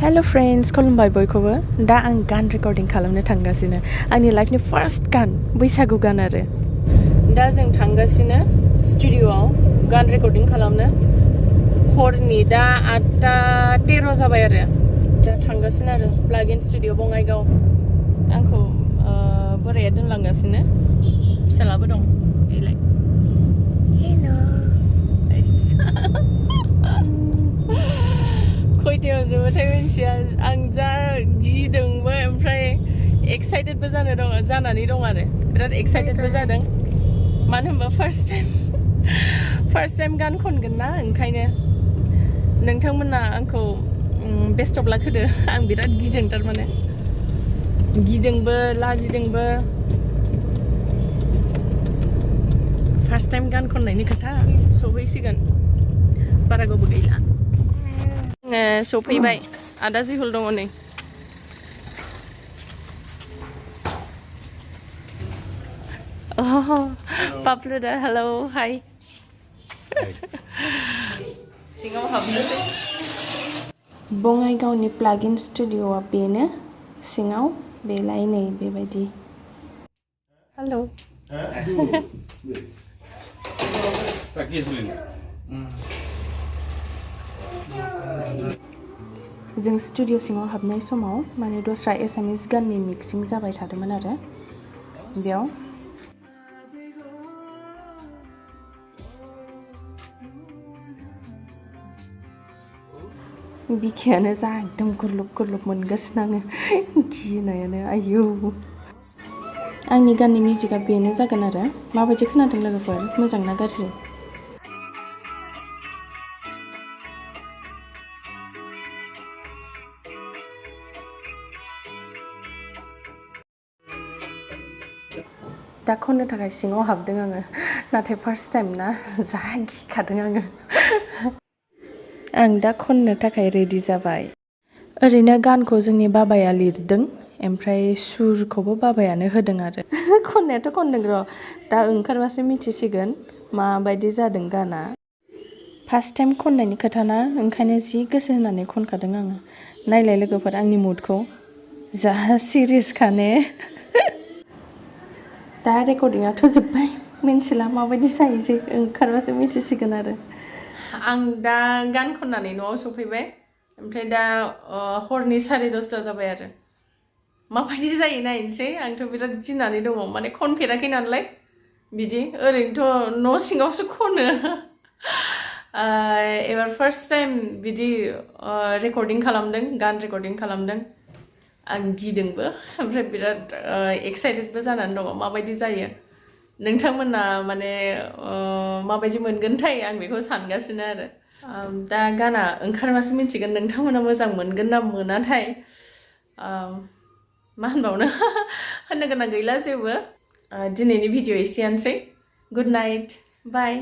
Hello friends, खुलुमबाय बयखौबो दा आं गान रेकर्डिं खालामनो थांगासिनो आंनि लाइफनि फार्स्ट गान बैसागु गान आरो दा जों थांगासिनो स्टुडिय'आव गान रेकर्डिं खालामनो हरनि दा 8:13 जाबाय आरो दा थांगासिनो आरो प्लाग इन स्टुडिय' बङाइगाव आंखौ बोराया दोनलांगासिनो फिसालाबो दं बेलाय हेलो खयथायाव जोबोथाय मिन्थिया आं जा गिदोंबो ओमफ्राय एक्साइटेडबो जानानै दं आरो बिराद एक्साइटेडबो जादों मानो होनबा फार्स्ट टाइम गान खनगोन ना ओंखायनो नोंथांमोना आंखौ बेस्ट अफ लाक होदो आं बिराद गिदों थारमाने गिदोंबो लाजिदोंबो फार्स्ट टाइम गान खननायनि खोथा सफैसिगोन बारा गोबाव गैला सफैबाय आदा जिहुल दङ नै पाप्लु दा हेलौ हाय सिङाव हाबनोसै बङाइगावनि प्लाग इन स्टुडिय'आ बेनो सिङाव बेलाय नै बेबायदि हेलौ जों स्टुडिय' सिङाव हाबनाय समाव माने दस्रा एसामिस गाननि मिक्सिं जाबाय थादोंमोन आरो बेयाव बिखायानो जा एकदम गुरलुब मोनगासिनो आङो गिनायानो आयौ आंनि गाननि मिउजिकआ बेनो जागोन आरो माबायदि खोनादों लोगोफोर मोजां ना गाज्रि दा खननो थाखाय सिङाव हाबदों आङो नाथाय फार्स्ट टाइम ना जा गिखादों आङो आं दा खननो थाखाय रेडि जाबाय ओरैनो गानखौ जोंनि बाबाया लिरदों ओमफ्राय सुरखौबो बाबायानो होदों आरो खननायाथ' खनदों र' दा ओंखारबासो मिथिसिगोन माबायदि जादों गाना फार्स्ट टाइम खननायनि खोथा ना ओंखायनो जि गोसो होनानै खनखादों आङो नायलाय लोगोफोर आंनि मुडखौ जा सिरियासखाने दा रेकर्डिंआथ' जोब्बाय मिन्थिला माबायदि जायोसै ओंखारबासो मिथिसिगोन आरो आं दा गान खननानै न'आव सफैबाय ओमफ्राय दा हरनि 10:30 जाबाय आरो माबायदि जायो नायनोसै आंथ' बिराद गिनानै दङ माने खनफेराखै नालाय बिदि ओरैनोथ' न' सिङावसो खनो एबार फार्स्ट टाइम बिदि रेकर्डिं खालामदों गान रेकर्डिं खालामदों आं गिदोंबो ओमफ्राय बिराद एक्साइटेडबो जानानै दङ माबायदि जायो नोंथांमोना माने माबायदि मोनगोनथाय आं बेखौ सानगासिनो आरो दा गाना ओंखारबासो मिथिगोन नोंथांमोना मोजां मोनगोन ना मोनाथाय मा होनबावनो होननो गोनां गैला जेबो दिनैनि भिडिअ एसेयानोसै गुड नाइट बाय